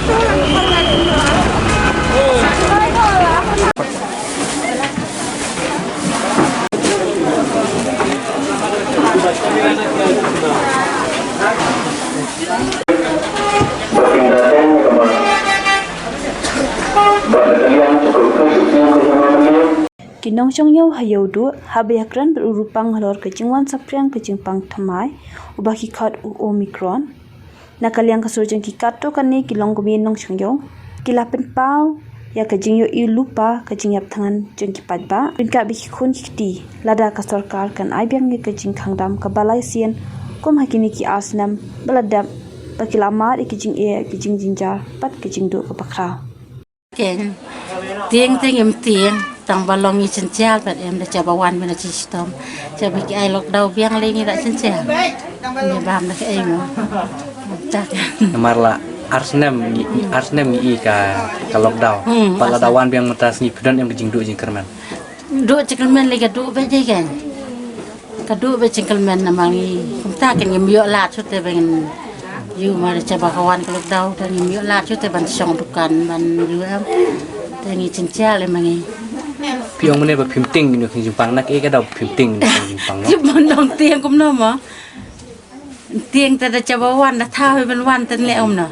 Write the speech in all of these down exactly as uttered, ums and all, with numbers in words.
Ki nongshong ïew ha Ïewduh haba ïakren bad u Rupang halor ka jingwan saphriang ka jingpang thymmai uba ki khot u Omicron. Na ka liang ka sur jong ki katto katne ki longkmie nongshong ïew ki la pynpaw ïa ka jingïohi lypa ka jingïap thngan jong ki paidbah, pynkat ba ki khun ki kti, lada ka sorkar kan ai biang ïa ka jingkhang dam kaba lai sien kum ha kine ki ar snem ba la dep, ba ki la mad ïa ka jingeh, ka jingjynjar bad ka jingduh kaba khraw. Keiñ, tieng te ngim tieng, tang ba long ngi jynjar pat em, da shaba wan mynta shi shitom. Shaba ki ai lockdown biang lei ngi da jynjar. Ngi bam da kaei mo. Tak. Namar la ar snem ngi, ar snem ngi i ka, ka lockdown. Hmm, pat lada wan biang mynta sngi phi don em ka jingduh jingkyrmen? Duh jingkyrmen lei ka duh beit dei keiñ. Ka duh beit jingkyrmen namar ngi kumta keiñ, ngim ïoh lad shuh te ban ïoh, mar shaba ka wan ka lockdown te ngim ïoh lad shuh te ban shong dukan ban ïoh em. Te ngi jynjar lei ma ngi. Phi ong mynne ba phim tieng ïa ka jingpang, na kaei ka daw phim tieng ïa ka jingpang mo? Phim ban dang tieng kumno mo. Tieng te da shaba wan da thaw hi ban wan te leh kumno.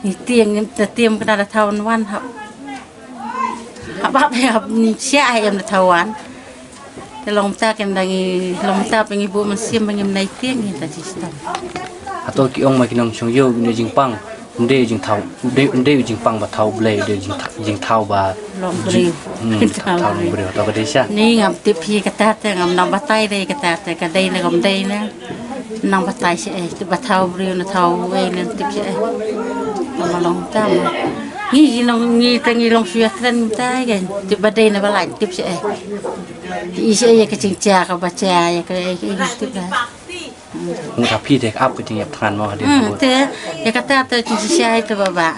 Ngi tieng te tieng ka da thaw ban wan hap. Hap hap hap sia em da thaw wan. Te long mynta keiñ da ngi, long mynta ba ngi buh mynsiem ba ngim nai tieng ngi da jingstad. Hato ki ong ma ki nongshong ïew ïa u jingpang, ym dei jingthaw, ym dei, ym dei jingpang ba thaw Blei, dei jingtha-, jingthaw ba long briew. Hmm, thaw long briew. Hato ka dei sha? Ni ngam tip hi kata te, ngam nang batai dei kata te, ka dei ne kam dei ne. Nang batai sha eh, tip ba thaw briew ne thaw wei ne tip sha eh. Ngam long tam. Ngi, ngi long, ngi te ngi long shu ïakren mynta keiñ. Tip ba dei ne ba lait tip sha eh. Ki i sha eh ïa ka jingjia kaba jia ïa ka eh, ka eh tip da. Ngi ka phi te ka ap ka jingïap thngan mo hadien. Hmm, te ïa kata te jingshisha ïa te ba ba.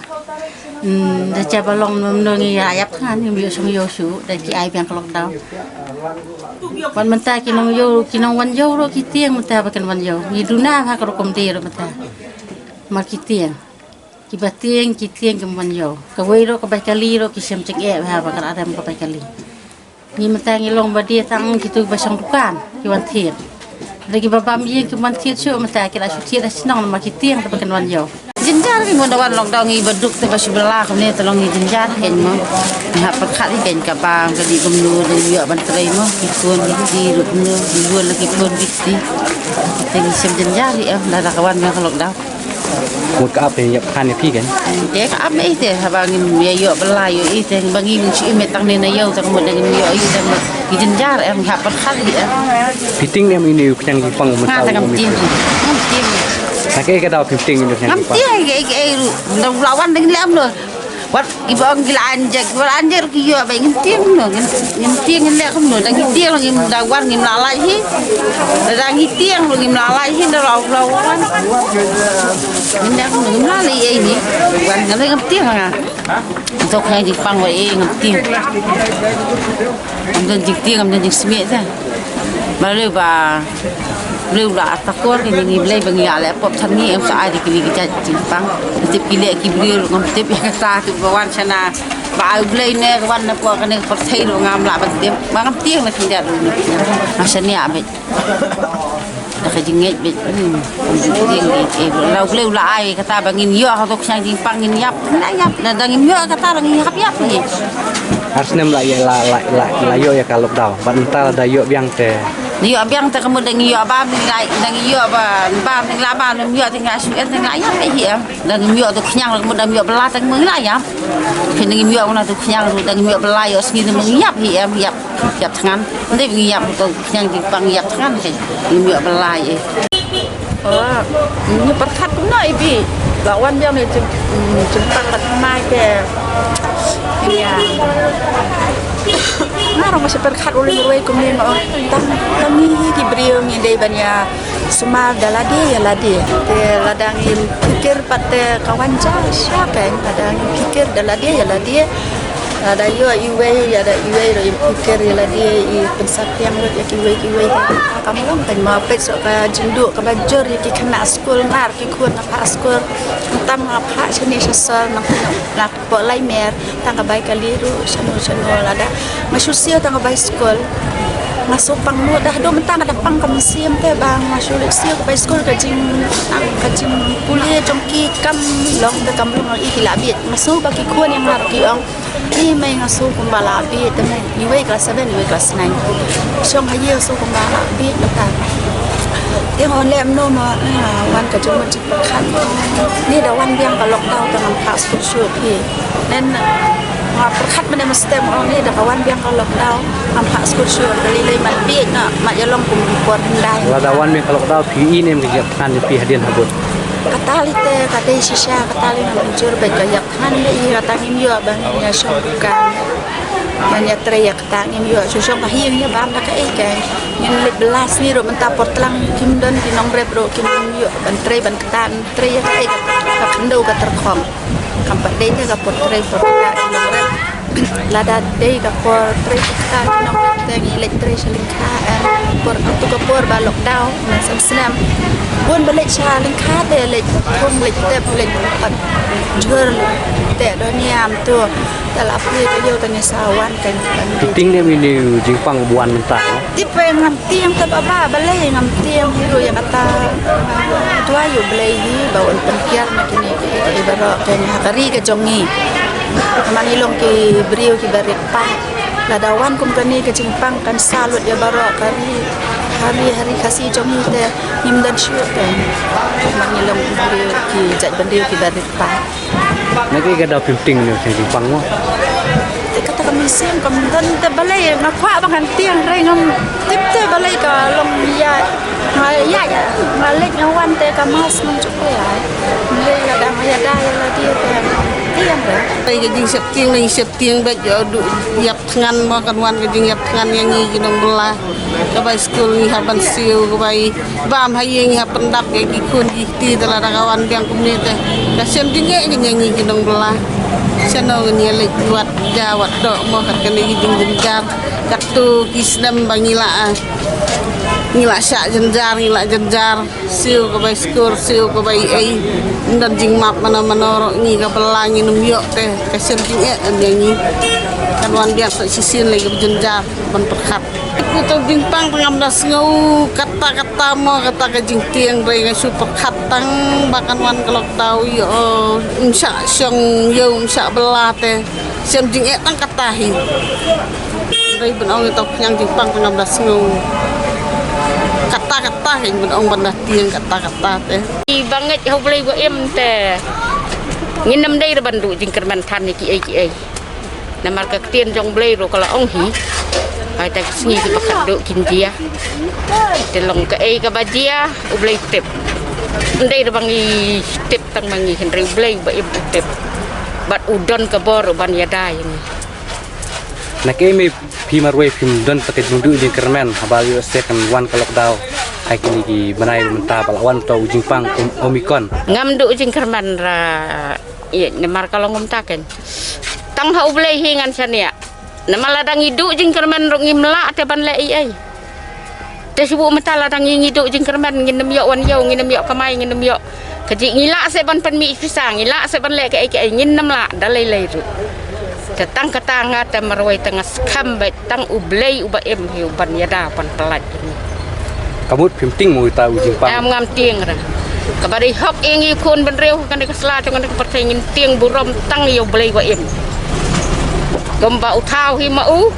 Hmm, da shaba long mynno ngi ïa ïap thngan ngim ïoh shong ïoh shuh da ki ai biang ka lockdown. Wan mynta ki nongïew, ki nongwan ïew ruh ki tieng mynta ba kin wan ïew. Ngi duna ha ka rukom dei ruh mynta. Mar ki tieng. Kiba tieng, ki tieng kim wan ïew. Kawei ruh ka bai kali ruh ki shem jingeh ha ba ka rem ka bai kali. Ngi mynta ngi long ba die tang kitu ba shong dukan, ki wan thied. Lada kiba bam ïing ki wan thied shuh mynta ki la shu thied ha shnong namar ki tieng te ba kin wan ïew. Jynjar hi mo da wan lockdown ngi ba duk te ba shu bylla kumne te long ngi jynjar hi mo. Ngi hap pyrkhat hi keiñ ka bam ka dih kumno da ïoh ban trei mo. Ki khun ki kti ruh kumno, ki bun la ki khun ki kti. Te ngi shem jynjar hi em lada ka wan ka lockdown. Mut ka ap te ïap thngan ïa phi keiñ. Te ka ap me te haba ngim ïa ïoh bylla ïoh i te ba ngi ngin shu im tang ne na ïew tang mut da ngim ïoh i te mut ngi jynjar em ngi hap pyrkhat hi em. Phi tieng ne em ïa une u khñiang jingpang mynta? Nga ta ngam tieng. Ngam tieng. Ta kaei ka daw phim tieng ïa une u khñiang jingpang? Ngam tieng kaei kaei ruh. Nda u la wan da ngin lem noh. Wat kiba ong ki la anjek, kiba la anjek ruh ki ïoh ba ngim tieng noh, ngim, ngim tieng ngin leh kumno, da ngi tieng ruh ngim da wan ngim lah lait hi. Da ngi tieng ruh ngim lah lait hi, da la, la wan. Ngim leh kumno, ngim lah lait ei ni. Wan ngam, ngam tieng nga. Ntok khñiang jingpang wa ei ngam tieng. Ngam don jingtieng, ngam don jingsmit te. Balei ba Briew la atakor ke ngi Blei ba ngi ale pop than ngi em sa ai di kini ki jait jingpang. Tip ki leh ki briew ngam tip ïa kata tu ba wan shana ba ai Blei ne ka wan na pok kane ka pyrthei ruh ngam lah ban tip. Ba ngam tieng na khyndiat ruh. Nga shaniah beit. Da ka jingngeit beit. Hmm. Ngam tieng beit. Eh, la Blei la ai kata ba ngin ïoh ha tu ka jingpang ngin ïap. Ngin ïap. Da, da ngin ïoh kata ruh ngin hap ïap ngi. Ar snem la ïa la, la, la, la ïoh ïa ka lockdown. Bad mynta la da ïoh biang te. Ïoh biang te ka mut da ngi ïoh bam ngi la, da ngi ïoh ba, bam ngi la bam ngi ïoh te ngi la shu en te ngi la ïap hi em. Da ngi ïoh tu khñiang ka mut da ngi ïoh bylla te ngi la ïap. Phi da ngi ïoh na tu khñiang da ngi ïoh bylla ïoh sngi te ngi ïap hi em, ïap, ïap thngan. Ndei ngi ïap tu khñiang jingpang ïap thngan te ngi ïoh bylla ïa. Ora, ngi pyrkhat kumno i bi. La wan biang ne jing, jingpang la thymmai te. Ïa. Nga ruh nga shu pyrkhat u ling ruwei kumne nga ong. Tang, tang ngi hi ki briew ngi dei ban ïa sumar da lade ïa lade. Te lada ngim pyrkhat pat te ka wan ja sha kan, lada ngim pyrkhat da lade ïa lade. Lada ïoh iwei, lada iwei ruh i pyrkhat ïa lade, i pynsaphriang ruh ïa kiwei kiwei, kam long. Kan ma peit shuh ka jingduh kaba jur ïa ki khynnah skul, nga ruh ki khun nga phah skul. Mynta nga phah shane sha sor, nang, nang, nang pok lai mer, tang ka bai kali ruh shano shano. Lada nga shu siew tang ka bai skul, nga shu pang mo, dah dum tang ka da pang ka mynsiem te ba nga shu leit siew ka bai skul, ka jing, ka jingpule jong ki kam long te kam long. I ki la bit, nga shu ba ki khun ïa nga ruh ki ong, ni mei, nga shu kumba la bit te mei, iwei klas seven, iwei klas nine. Shong ha ïew shu kumba la bit mynta. Te nga leh mano mo, eh, wan ka jingmut jingpyrkhat. Ni da wan biang ka lockdown te ngam phah skul shuh phi. Nen nga pyrkhat mynne mynstep, ong ni da ka wan biang ka lockdown ngam phah skul shuh, ka lei lei mat bit na, mat ïalong kum ki por hyndai. Lada wan biang ka lockdown phi i ne em ka jingïap thngan jong phi hadien habud? Kata lei te ka dei shisha, kata lei ngam jur bad ka ïap thngan lei, kata ngim ïoh ban ïa shong ka, ban ïa trei ïa kata ngim ïoh. Shu shong ka ïing ïa bam da kaei kaei. Ngin leit bylla sngi ruh mynta por tlang kim don, ki nongrep ruh kim ïoh ban trei ban kata, trei ïa kaei, ka khyndew ka tyrkhong. Kam pat dei te ka por trei por kata ki nongrep. Lada dei ka por trei por kata ki nongrep te ngi leit trei sha lyngkha, eh, por tu ka por ba lockdown, na sem snem. Bun ba leit sha lyngkha te leit thung, leit tep, leit pat jhur, te do niam tu. Te la plie ka ïew te ngi sa wan kan. Phi tieng ne em ïa une u jingpang ba wan mynta, no? Tip, eh, ngam tieng te ba ba balei ngam tieng hi ruh ïa kata, ah, dua ïa U Blei hi ba un pynkiar na kine kiei kiei baroh, ka ngi ha ka ri ka jong ngi. Namar ngi long ki briew kiba rit paid. Lada wan kum kane ka jingpang kan sa lut ïa baroh ka ri, ha ri, ha ri Khasi jong ngi te ngim don shuh te. Namar ngi long ki briew, ki jaitbynriew kiba rit paid. Na kaei ka daw phim tieng ïa une u jingpang mo? Te kata ka mynsiem kam don te balei nga kwah ba ngan tieng, hynrei ngam tip te balei ka long ïa. Nga ïa, nga leit nga wan te ka mask ngam ju pynlait. Hynrei lada nga ïada ïa lade te ngam tieng re. Te ka jingsheptieng, jingsheptieng bad ïa u duh ïap thngan mo, kan wan ka jingïap thngan ïa ngi ki nongbylla. Ka bai skul ngi hap ban siew, ka bai bam ha ïing ngi hap pyndap ïa ki khun ki kti, te lada ka wan biang kumne te ka shem jingeh ka ïa ngi ki nongbylla. Shano ngin ïa leit wat ja wat doh mo, kat kane ki jingjynjar. Katto ki snem ba ngi la, ngi la shah jynjar, ngi la jynjar. Siew ka bai skul, siew ka bai ei. Ym don jingmap mano mano ruh, ngi ka bylla ngin ym ïoh te ka shem jingeh ka ïa ngi. Kan wan biang sa shisien lei kaba jynjar ban pyrkhat. Kata u jingpang te ngam da sngew katta katta mo, kata ka jingtieng, hynrei nga shu pyrkhat tang ba kan wan ka lockdown ïoh, ym shah shong ïew, ym shah bylla te shem jingeh tang katta hi. Hynrei ban ong ïa uta u khñiang jingpang te ngam da sngew katta katta hi, ban ong ban da tieng katta katta te. Ba ngeit ha U Blei ba im te ngin ym dei ruh ban duh jingkyrmen than ïa kiei kiei. Namar ka ktien jong U Blei ruh ka la ong hi, ai ta ki sngi kiba khadduh kin jia. Te long kaei kaba jia U Blei u tip. Ym dei ruh ba ngi tip tang ma ngi, hynrei U Blei uba im u tip. Bad u don ka bor ruh ban ïada ïa ngi. Na kaei me phi marwei phim don ta ka jingduh jingkyrmen haba ïoh se kan wan ka lockdown ha kine ki bnai mynta ba la wan ta u jingpang Om-, Omicron? Ngam duh jingkyrmen ra. Ïa, namar ka long kumta kein. Tang ha U Blei hi ngan shaniah. Namar lada ngi duh jingkyrmen ruh ngim lah te ban leh ei ei. Te shu buh mynta lada ngi, ngi duh jingkyrmen ngin ym ïoh wan ïew, ngin ym ïoh kamai, ngin ym ïoh. Ka jing ngi lah se ban pynmih pisa, ngi lah se ban leh kaei kaei, ngin ym lah da lei lei ruh. Te tang kata nga te marwei te nga skhem beit tang U Blei uba im hi uban ïada ban pynlait ïa ngi. Ka mut phim tieng mo ïa uta u jingpang? Em, ngam tieng re. Kaba dei hok ïa ngi khun bynriew ha kane ka sla jong kane ka pyrthei, ngin tieng burom tang ïa U Blei uba im. Kumba u thaw hi ma u,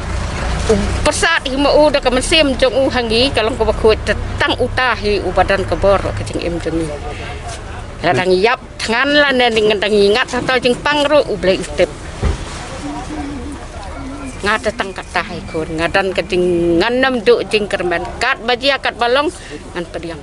u pyrsad hi ma u da ka mynsiem jong u ha ngi, ka long kaba khuid, te tang uta hi uba don ka bor ka jingim jong ngi. Lada ngi ïap thngan lane ngi, lada ngi ngat ha uta u jingpang ruh U Blei u tip. Nga te tang kata hi khun, nga don ka jing, ngan ym duh jingkyrmen, katba jia katba long ngan pdiang.